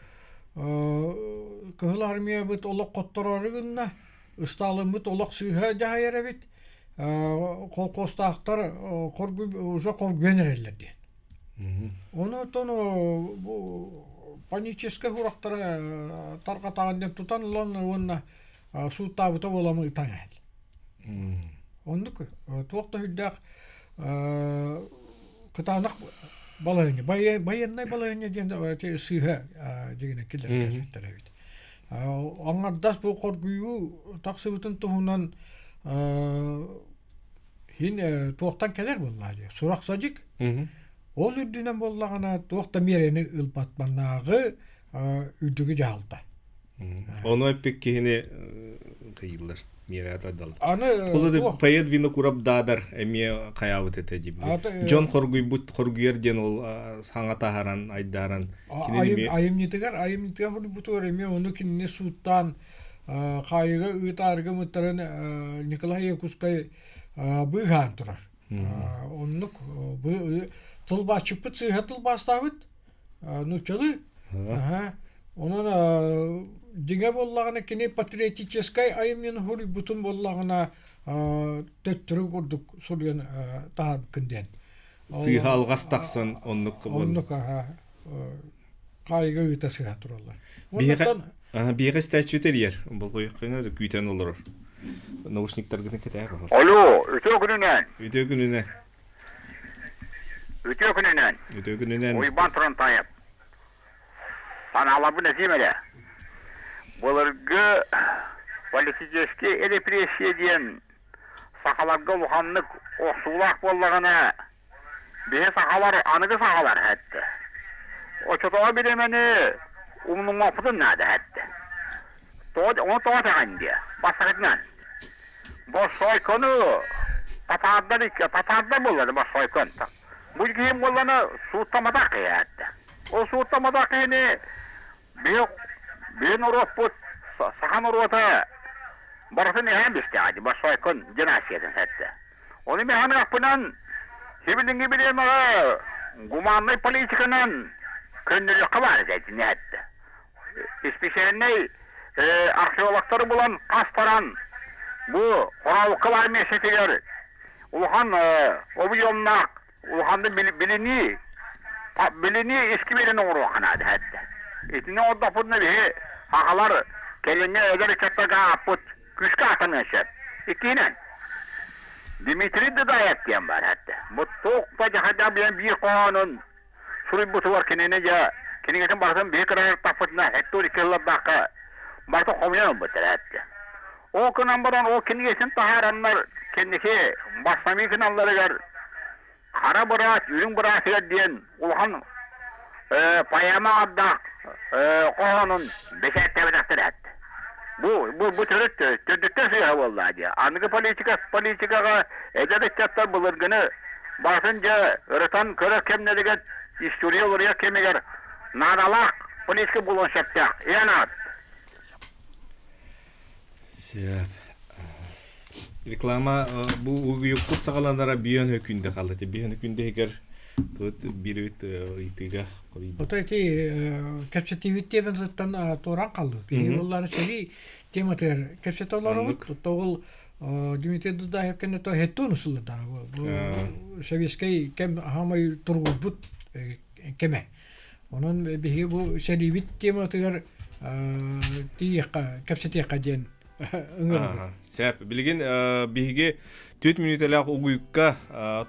Кыһыл Армиябыт олох хоттороору гынна, Ыстаалыммыт олох сыыһа дьаһайар эбит, холкуостаахтар уже хоргуйан эрэллэр диэн. Онтон бу паническай сурахтары тарҕатаҕын диэн тутан ылан уонна сууттаабыта буоламмын ытан иһэл. Оннук туох да сүрдээх кытаанах балаһыанньа байыаннай балаһыанньа диэн сыыһа дьигинэ киллэртэр эбит. Аҥардас бу хоргуйуу тахсыбытын туһунан хин туохтан кэлэр буоллаа дии сурах-садьык. Ол үрдүнэн буоллаҕына туох да миэрэни ылбат маннааҕы үрдүгү дьаһалта. Ону эппит киһини кыйыллар миэрэ тардаллар. Аны Ол поэт Винокуров Даадар эмиэ хайаабыт этэ диибин. Дьон хоргуйбут хоргуйар диэн ол саҥа таһааран айдааран кинини айымньытыгар айымньытыгар хоргуйбутугар эмиэ ону кинини сууттаан хаайыыга ыытаарга мыттарын Николай Якутскай быыһаан турар. Оннук тылбаасчыппыт сыыһа тылбаастаабыт нууччалыы. Онон дьиҥэ буоллаҕына кини патриотическай айымньыны суруйбутун буоллаҕына төттөрү курдук суруйан таһаарбыккын диэн. Сыыһа алҕас тахсан оннук Оннук хаайыга ыыта сыһа тураллар. Биһиэхэ истээччи тэрийэр. Болҕойоххуна күүтэн олорор. Наушниктаргытын кэтээр пожалуйста. Алло, үтүө күнүнэн. Үтүө күнүнэн. Үтүө күнүнэн. Үтүө күнүнэн. Уйбаан Турантаев. Санааларбын этиим эрэ. Былыргы политический репрессия диэн сахаларга улаханнык охсуулаах буоллаҕына, биһи сахалар аныгы сахалар эттэ. Оччотооҕу бириэмэни умнуҥуохпутун наада эттэ. Тоҕо тоҕо этэҕин диэ, бастакытынан. Боссоойкону татаардар татаардар буоллар Боссоойкон. Бу киһим буоллана сууттаматах киһи эттэ. Ол сууттаматах киһини биһи биһи норуоппут саха норуота барытын иһэн бистэҕэ Боссоойкон династиятын эттэ. Ону мин саныахпынан сибилиҥҥи бириэмэҕэ гуманнай политиканан көннөрүөххэ баар этэ итини эттэ. Исписээлинэй археологтары булан хастаран бу Хорообукка баар миэстэтигэр улахан объемнаах улаханнык билинии билинии искибиэрин оҥоруохха наада эттэ. Итини оҥордохпутуна биһи сахалар кэлиҥҥи эдэр ыччаттарга ааппыт күүскэ аатаныан сөп. Иккиһинэн, Дмитрий Дудаев диэн баар эттэ. Бу туох да дьаһайдаах биэн биир хоһоонун суруйбутугар кинини дьэ кинигэтин барытын биһи кыраһыттахпытына хеттур икки барыта хомуйан ылбыттара эттэ. Ол гынан баран ол кинигэтин таһаараннар кэнники бассамыы гыналларыгар Хара быраас, үрүҥ быраасыгар диэн улахан поэма аҥардаах хоһоонун бэчээттээбэтэхтэр эт. Бу, бу, бу төрүт төрдүттэн сыыһа буолла дии. Аныгы политика, политикаҕа эдэр ыччаттар былыргыны барытын дьэ ырытан көрөр кэмнэригэр история уларыйар кэмигэр наадалаах политика буолуон сөптөөх. Иэн аат. Сөп. Реклама бу угуйукпут саҕаланара биэн өкүндэ хаалла. Биэн өкүндэ иһигэр тут биирбит ыйытыыга хоруйда. Ото ити кэпсэтиибит тематыттан туоран хааллыбыт. Биһиги буоллаары сэрии тематыгар кэпсэтэ олоробут. Ол Дмитрий Дудаев кэннэ то хеттун усулларда. Бу советскай кэм аһамай тургурбут кэмэ. Онон биһиги бу сэриибит тематыгар тиийиэххэ, кэпсэтиэххэ диэн ыҥырабыт. Сөп. Билигин биһиги 4 мүнүүтэлээх угуйукка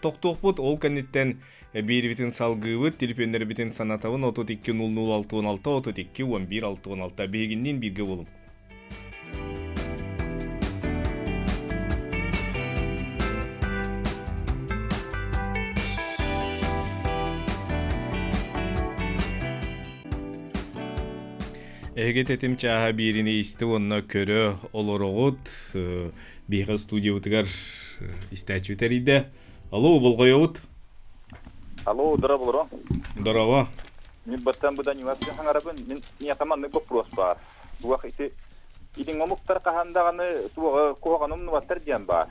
тохтуохпут. Ол кэнниттэн биирибитин салгыыбыт, телефоннэрбитин санатабын 32 00 66 32 11 66. Биһигинниин бииргэ буолуҥ. Эһиги тэтим чааһа биирини исти уонна көрө олороҕут. Биһиэхэ студиябытыгар истээччи тэрийдэ. Алло, болҕойобут. Алло, здорово. Здорово. Мин баттан быдан юнас хаҥарабын. Мин миэхэ маннык вопрос баар. Туох ити итин омуктар хаһан даҕаны туоҕа куһаҕаны умнубаттар диэн баар.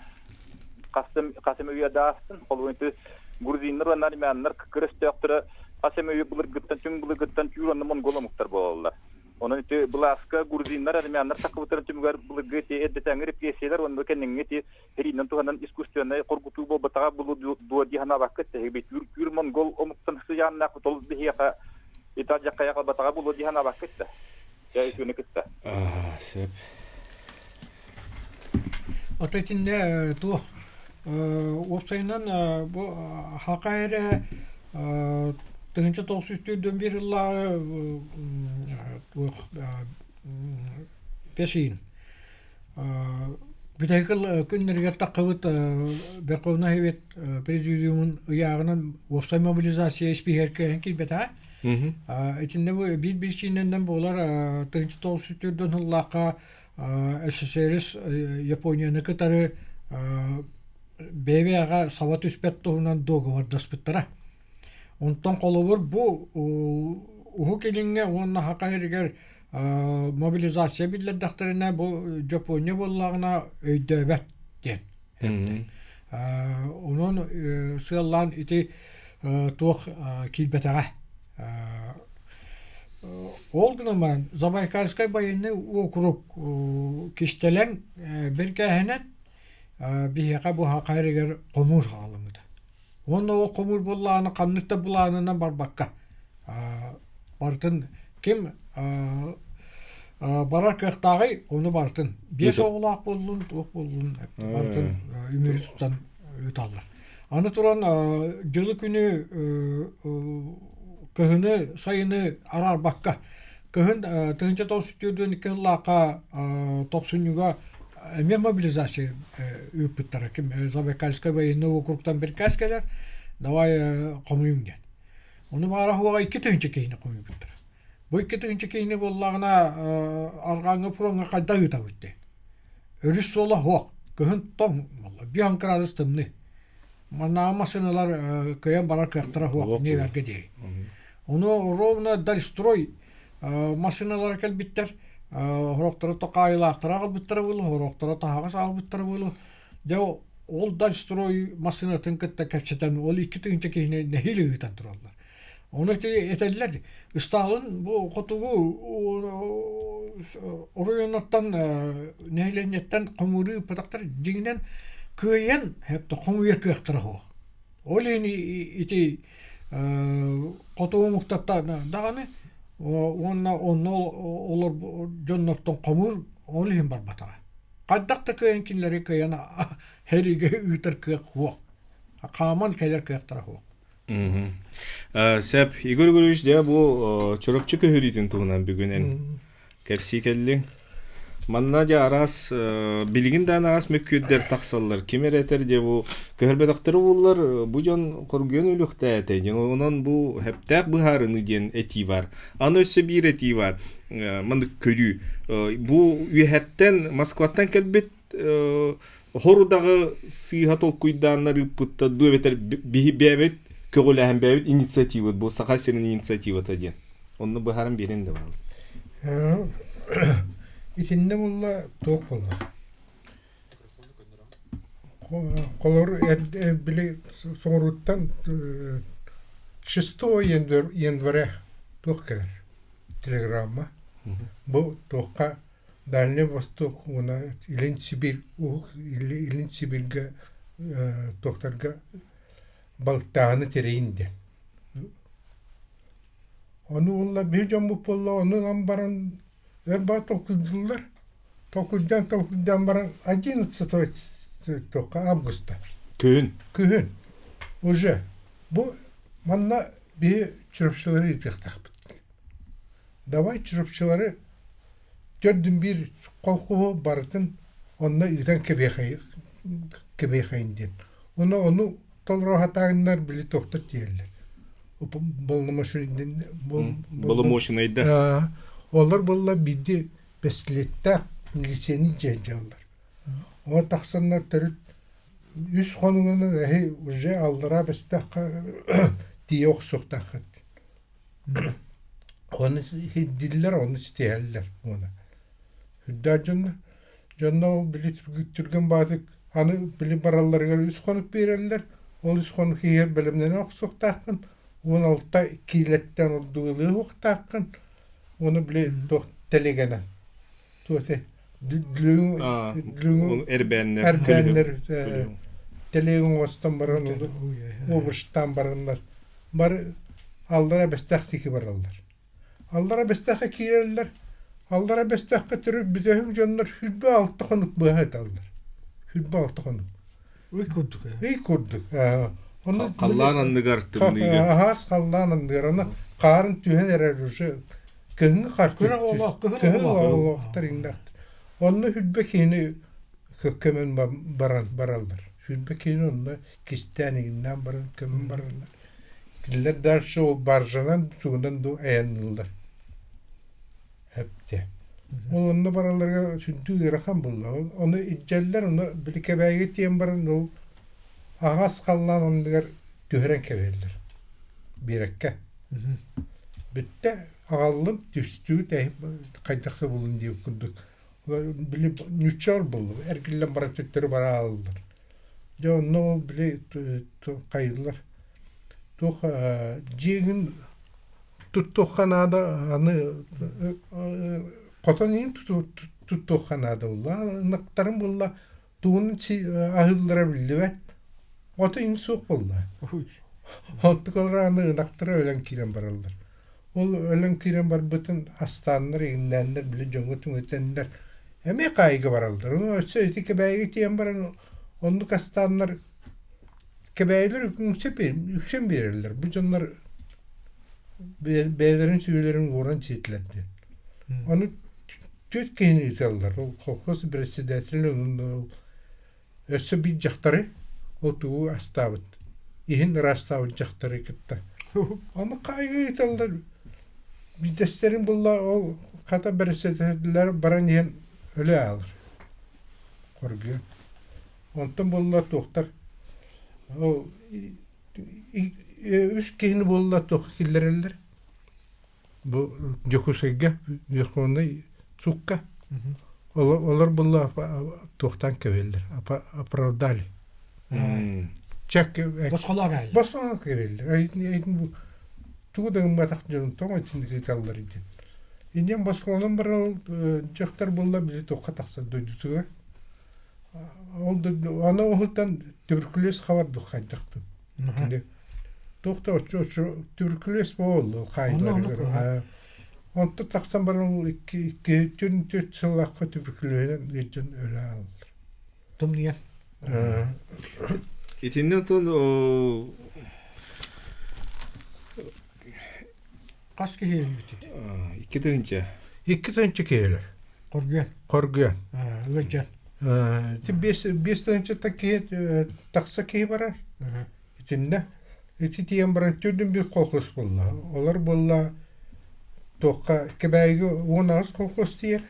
Хасым хасым үйэ даастын, холобур ити грузиннар уонна армяннар кырыс өстөөхтөрө хасым үйэ былыргыттан түҥ былыргыттан түүр уонна монгол омуктар буолаллар. Онон ити былааска грузиннар, армяннар таххыбыттарын түмүгэр былыргы ити эрдэтээҥи репрессиялар уонна кэнниҥҥи ити сэриинэн туһанан искусственнай хоргутуу буолбатаҕа булу дуо дии санаабаккыт тэһиги түүр түүр монгол омуктан сыдьааннаах тол биһиэхэ итал дьаххайа халбатаҕа булуо дии санаабаккыт да дьэ үтүөнү кытта Сөп. Ото итиннэ туох уопсайынан бу хака эрэ 1941 ыллааҕы туох бэсиин Бүтэһик күннэригэр таххыбыт Верховнай Совет Президиумун ыйааҕынан уопсай мобилизация испииһэккэ киирбэтэҕэ. Итиннэ бу биир биричиинэнэн буолар 1904 сыллаахха СССР Японияны кытары бэйэ-бэйэҕэ саба түспэт туһунан дуогабардаспыттара. Онтон холобур бу Уһук Илиҥҥэ уонна Саха сиригэр мобилизация биллэрдэхтэринэ бу Дьоппуонньа буоллаҕына өйдөөбөт диэн онон сыаллаан ити туох киирбэтэҕэ ол гынан баран Забайкальскай военный округ кистэлэҥ бэркээһинэн биһиэхэ бу Саха сиригэр хомуур хаалыммыта Уонна ол хомуур буоллаҕына ханнык да былаанынан барбакка барытын ким барар кыахтааҕый ону барытын биэс оҕолоох буоллун туох буоллун барытын үмүрү тутан ыыталлар. Аны туран дьылы күнү кыһыны сайыны араарбакка Кыһын 1942 сыллаахха тохсунньуга эмиэ мобилизация ыыппыттара. Ким Забайкальскай военный округтан биркээс кэлэр, давай хомуйуҥ диэн. Ону баара суоҕа 2000 киһини хомуйбуттара. Бу 2000 киһини буоллаҕына арҕааҥҥы фроҥҥа хайдах ыытабыт диэн. Өрүс суола суох, кыһын тоҥ буолла, 5 градус тымныы. Маннааҕы массыыналар кыайан барар кыахтара суох Невергэ диэри. Ону ровно Дальстрой массыыналара кэлбиттэр. Сорохторо токаайылаахтара аҕалбыттара буолуо, сорохторо таһаҕас аҕалбыттара буолуо. Дьэ ол Дальстрой массыынатын кытта кэпсэтэн ол 2000 киһини нэһиилэ ыытан тураллар. Ону ити этэллэр, Ыстаалын бу хотугу оройуоннартан нэһилиэнньэттэн хомууру ыыппатахтар дьиҥинэн кыайан хомуйар кыахтара суох. Ол иһин ити хотугу омуктартан даҕаны уонна онно олор дьоннортон хомуур ол иһин барбатаҕа. Хайдах да кыайан кинилэри кыайан сэриигэ ыытар кыах суох. Хааман кэлэр кыахтара суох. Сөп. Игорь Григорьевич, дьэ бу Чурапчы көһөрүүтүн туһунан бүгүн эн кэпсии кэллиҥ. Манна дьэ араас билигин даҕаны араас мөккүөрдэр тахсаллар. Ким эрэ этэр дьэ бу көһөрбөтөхтөрө буоллар бу дьон хоргуйан өлүөхтээтэ диэн. Онон бу сөптөөх быһаарыныы диэн этии баар. Аны өссө биир этии баар. Маннык көрүү. Бу үөһэттэн Москваттан кэлбит хорудаҕы сыыһа толкуйдааннар ыыппыттар дуу эбэтэр биһи бэйэбит көҕүлээһин бэйэбит инициативабыт бу Саха сирин инициативата диэн. Онно быһааран биэрин да баҕалыс. Итиннэ буолла туох буолла? Холор били соҕурууттан 6 января туох кэлэр? Телеграмма. Бу туохха Дальний Восток уонна Илин Сибирь Уһук Илин Сибиргэ туохтарга балыктааһыны тэрийин диэн. Ону уонна биир дьоммут буолла, ону ылан баран өр баа толкуйдууллар. Толкуйдаан толкуйдаан баран 11 туохха августа. Күһүн. Күһүн. Уже бу манна биһи чурапчылары ыытыахтаахпыт. Давай чурапчылары төрдүн биир колхоһу барытын онно ыытан кэбиэхэйин диэн. Уонна ону толоро сатааннар били тохтор тиийэллэр. Боломуочунайдар. Олор буолла биирди бэстилиэттээх милицияны дьаһаллар. Ону тахсаннар төрүт үс хонугунан эһи уже аллараа бэстэххэ тиийэ охсуохтааххыт. Ону сирдииллэр, ону ситиһэллэр уона. Үрдээх дьонно Дьонно ол били түргэн баатык аны били баралларыгар үс хонук биэрэллэр. Ол үс хонук иһигэр бэлэмнэнэ охсуохтааххын. 16 киилэттэн ордук ылыа уохтааххын. Уону били туох тэлигэнэн. Туох дүлүҥ эрбээннэр эрбээннэр тэлиэгин оҥостон баран обручтаан бараннар бары аллара бэстээх диэки бараллар. Аллара Бэстэххэ киирэллэр. Аллара Бэстэххэ төрүт бүтэһик дьоннор 26 хонук быһа ыталлар. 26 хонук. Ый курдук. Ый курдук. Оны халлаан анныгар тымныыга. Аһаас халлаан анныгар. Аны хаарын түһэн эрэр уже кыһыҥҥы хаар кыһын олохтор иҥнэхтэр. Онно хүрбэ киһини көмөн баран бараллар. Хүрбэ киһини онно кистээн иҥнээн баран көмөн бараллар. Кинилэр дальше ол баржанан тугунан дуу айанныыллар. Эптэ. Ол онно баралларыгар сүнтүү ыарахан буолла. Ону илдьэллэр, ону били Кэбээйигэ тиийэн баран ол аһаҕас халлаан анныгар түһэрэн кэбиһэллэр. Биэрэккэ. Бүттэ, аҕаллым, түстүү, хайдах да булун диэбит курдук. Били ньучча буолла, эргиллэн баран төттөрү бара ааллар. Дьэ онно ол били хайыыллар туох дьиэгин туттуохха наада аны хотон иһин туттуохха наада буолла ынахтарын буолла тугун аһыыллара биллибэт ото иһин суох буолла онтукалара аны ынахтара өлөн киирэн бараллар ол өлөн киирэн барбытын астааннар иҥнээннэр били дьоҥҥо түҥэтэннэр эмиэ хаайыыга бараллар ону өссө ити Кэбээйигэ тиийэн баран оннук астааннар Кэбээйилэр үксэ үксэн биэрэллэр бу дьоннор бэйэлэрин сүөлэрин уоран сиэтилэр диэн ону түөрт киһини ыыталлар ол колхоз председателин Өссө биир дьахтары, ол тугу астаабыт, иһин ыраастаабыт дьахтары кытта. Ону хаайыы ыыталлар. Биирдэстэрин булла ол хата бэрэссэдээтэллэр баран иһэн өлө аалар. Хоргуйан. Онтон буолла туохтар ол үс киһини буолла туох киллэрэллэр. Бу Дьокуускайга Верховнай суукка олор булла туохтан кэбиһэллэр оправдали. Чек Босхолоон босхолоон кэбиһэллэр. Тугу да гымматах дьон тоҕо итинник ыыталлар диэн. Инньэн босхолонон баран дьахтар буолла били туохха тахсар дойдутугар. Ол аны оһуттан туберкулез хабардык хайдахтын. Кини туох да оччо туберкулез буолла хаайдыларыгар. Онтон тахсан баран ол икки икки түн төрт сыллаахха туберкулезынан ыалдьан өлө хааллар. Тымныйа. Итиннэ отон Хас киһи өлбүтүй? 2 тыһыынча. 2 тыһыынча киһи өлөр. Хоргуйан. Хоргуйан. Ыалдьан. Ити 5 тыһыынчаттан киһи тахса киһи барар. Итиннэ ити тиийэн баран төрдүн биир колхоз буолла. Олор буолла туохха Кэбээйигэ 18 колхоз тиийэр.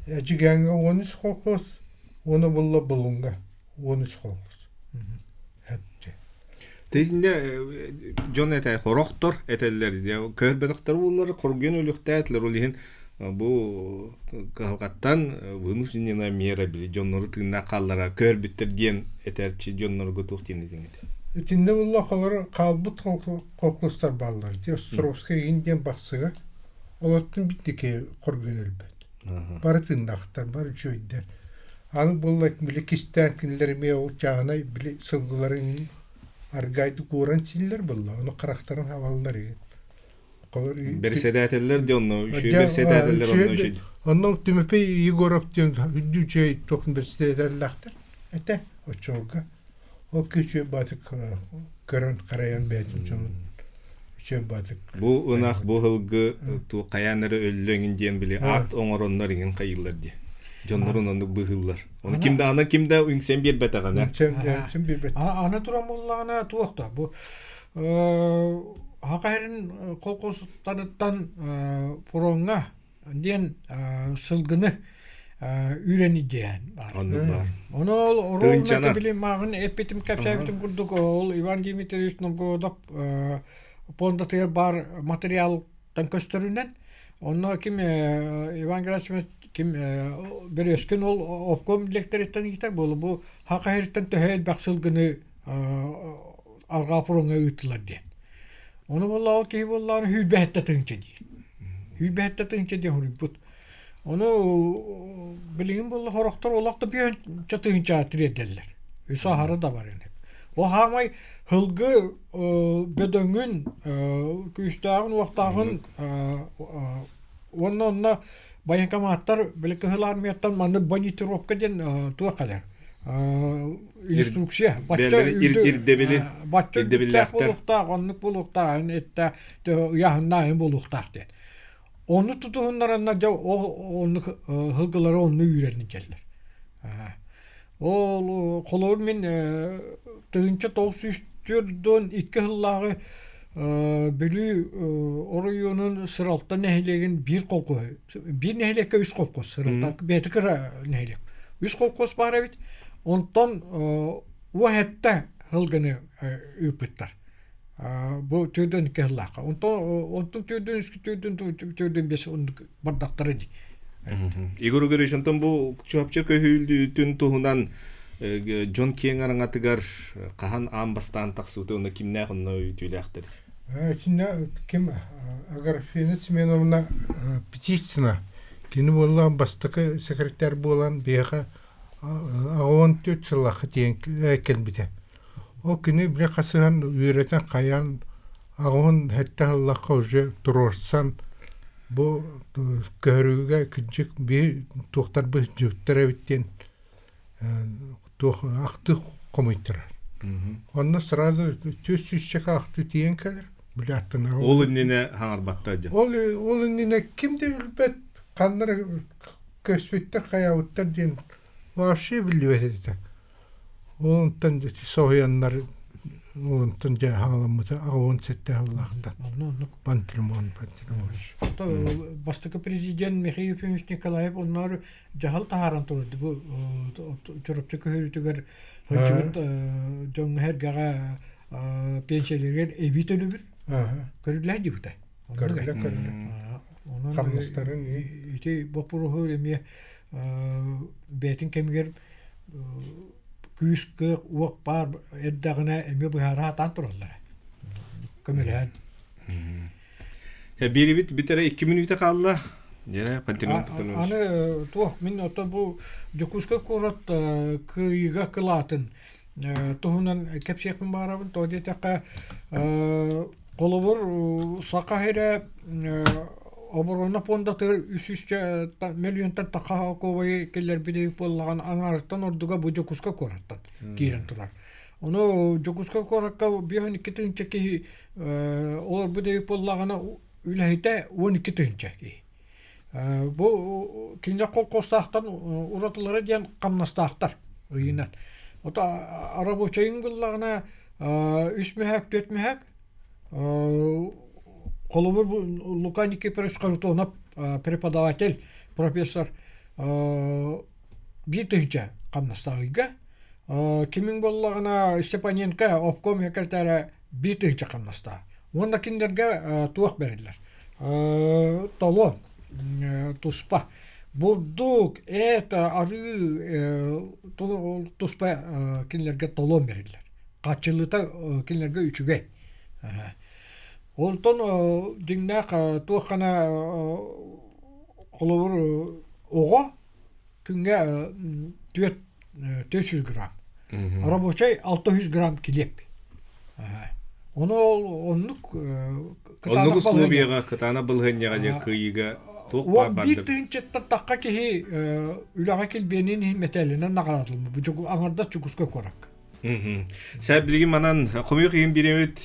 Эдьигээҥҥэ 13 колхоз, уонна буолла Булуҥҥа 13 колхоз. Тиһиннэ дьон этэ хорохтор этэллэр көрбөтөхтөр буоллар хоргуйан өлүөхтээтилэр ол иһин бу кыһалҕаттан вынужденная мера били дьоннору тыыннаах хааллара көрбүттэр диэн этэрчи дьоннорго туох диэн этиҥ Итиннэ буолла холор хаалбыт холкустар бааллар. Ити Островскай иин диэн бахсыга олортон биттики хоргуйан өлбөт. Бары тыыннаахтар, бары үчүгэйдэр. Аны буолла били кистээн кинилэр эмиэ ол чааһынай били сылгыларын аргайды кууран сииллэр буолла. Ону харахтарын хабаллар иһин. Бэрэссэдээтэллэр дьэ онно үчүгэй бэрэссэдээтэллэр онно үчүгэй. Онно Тимофей Егоров диэн үрдүк үчүгэй туохун бэрэссэдээтэллээхтэр этэ оччолорго. Ол үчүгэй баатык көрөн харайан бэйэтин дьонун үчүгэй баатык. Бу ынах бу һылгы ту хайаан эрэ өллө эҥин диэн били аат оҥороннор иҥин хайыыллар дии. Дьоннорун оннук быыһыыллар. Оны ким да аны ким да үҥсэн биэрбэтэҕинэ. Үҥсэн биэрбэт. Аны туран буоллаҕына туох да бу Саха сирин колхозтарыттан фроҥҥа диэн сылгыны үүрэн илдьиһэн баар. Оннук баар. Ону ол оруолуна били мааҕын эппитим кэпсээбитим курдук ол Иван Дмитриевич Новгородов пуондатыгар баар материалтан көстөрүнэн онно ким Иван Герасимович ким Березкин ол обком дириэктэриттэн ыытар буолу бу Саха сириттэн төһө элбэх сылгыны арҕаа фроҥҥа ыыттылар диэн. Ону буоллаҕа ол киһи буоллаҕына 107 тыһыынча диир. 107 тыһыынча диэн суруйбут. Ону билигин буолла сорохтор олох да бүөнчэ тыһыынчаҕа тириэрдэллэр. Үс аһара да бар ини. Ол хаамай һылгы бөдөҥүн, күүстээҕин-уохтааҕын уонна онно Военкоматтар били Кыһыл Армияттан маннык бонитировка диэн туох кэлэр инструкция бачча ирдэбили бачча үрдүктээх буолуохтаах оннук буолуохтаах этте ыйааһыннаах буолуохтаах диэн ону тутуһуннаранна дьэ ол оннук һылгылары онну үүрэн илдьэллэр Ол холобур мин 1942 сыллааҕы Бүлүү оройуонун Сыралта нэһилиэгин биир колхоһу, биир нэһилиэккэ үс колхоз, Сыралта бэйэтэ кыра нэһилиэк. Үс колхоз баар эбит. Онтон уоһэтте сылгыны ыыппыттар. Бу төрдөн икки сыллаахха. Онтон онтон төрдөн үс төрдөн төрдөн бес оннук бардахтара дии. Егор Игоревич, онтон бу Чурапчы көһүүлүүтүн туһунан дьон киэҥ араҥатыгар хаһан аан бастаан тахсыбыта уонна кимнээх онно үтүөлээхтэр? Итиннэ ким Аграфена Семеновна Птицына кини буолла бастакы секретарь буолан биһиэхэ 14 сыллаахха тиийэн кэлбитэ. Ол күнү били хасыһан үөрэтэн хайаан аҕыһын сэттэ сыллаахха уже туруорсан бу көһөрүүгэ кырдьык биир туохтарбыт дьүттэр эбит диэн туох ахтыы хомуйтарар. Онно сразу түс сүүсчэкэ ахтыы тиийэн кэлэр. Били аттынар. Ол иннинэ хаҥарбаттар дьон. Ол ол иннинэ ким да билбэт ханна эрэ көспүттэр хайаабыттар диэн вообще биллибэт этэ. Онтон соһуйаннар онтон дьэ хаҥаламмыта 87 сыллаахтан. Пантелеймон Пантелеймонович. Бастакы президент Михаил Ефимович Николаев онноор дьаһал таһааран турарды бу Чурапчы көһөрүүтүгэр сылдьыбыт дьоҥҥо сэргэҕэ пенсияларыгар эбии төлөбүр көрүллэ диэбитэ. Көрүллэ көрүллэ. Хамнастарын ити боппуруоһу эмиэ бэйэтин кэмигэр күүс кыах уох баар эрдэҕинэ эмиэ быһаара сатаан тураллара көмөлөһөн Биирибит бүтэрэ 2 мүнүүтэ хаалла. Дьэрэ, Пантелеймон Пантелеймонович. Аны туох мин ото бу Дьокуускай куорат кыайыыга кылаатын туһунан кэпсиэхпин баҕарабын. Тоҕо диэтэххэ, холобур, Саха сирэ оборона пуондатыгар 300 миллионтан тахха солкуобайы киллэрбит эбит буоллаҕына, аҥаарыттан ордуга бу Дьокуускай куораттан киирэн турар. Ону Дьокуускай куоракка 52 тыһыынча киһи олорбут эбит буоллаҕына, үлэһитэ 12 тыһыынча киһи. Бу кинилэр колхозтаахтан уратылара диэн хамнастаахтар ыйынан. Ото рабочайын буллаҕына үс мөһөөк, түөрт мөһөөк. Холобур, Лука Никифорович Харитонов преподаватель, профессор биир тыһыынча хамнастаах ыйга. Кимиҥ буоллаҕына Степаненко обком секретаря биир тыһыынча хамнастаах. Уонна кинилэргэ туох бэриллэр? Толон, туспа. Бурдук, эт, арыы туспа кинилэргэ толон бэриллэр. Хааччыллыыта кинилэргэ үчүгэй. Онтон дьиҥнээх туох хана холобур оҕо күҥҥэ 400 грамм. Рабочай 600 грамм килиэп. Ону ол оннук Оннук условияҕа кытаанах былыһынньаҕа диэн кыайыыга туох баар Биир тыһыынчаттан тахха киһи үлэҕэ килбиэнин иһин мэтээлинэн наҕараадалыммыт. Бу аҥардас Чукуска куоракка. Сэ билигин манан хомуйуох иһин бириэмит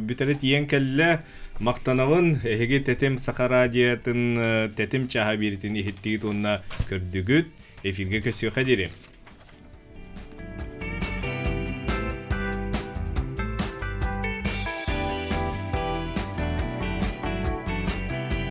бүтэрэ тиийэн кэллэ. Махтанабын. Эһиги Тэтим Саха радиотын Тэтим чааһа биэритин иһиттигит уонна көрдүгүт. Эфиргэ көрсүөххэ диэри.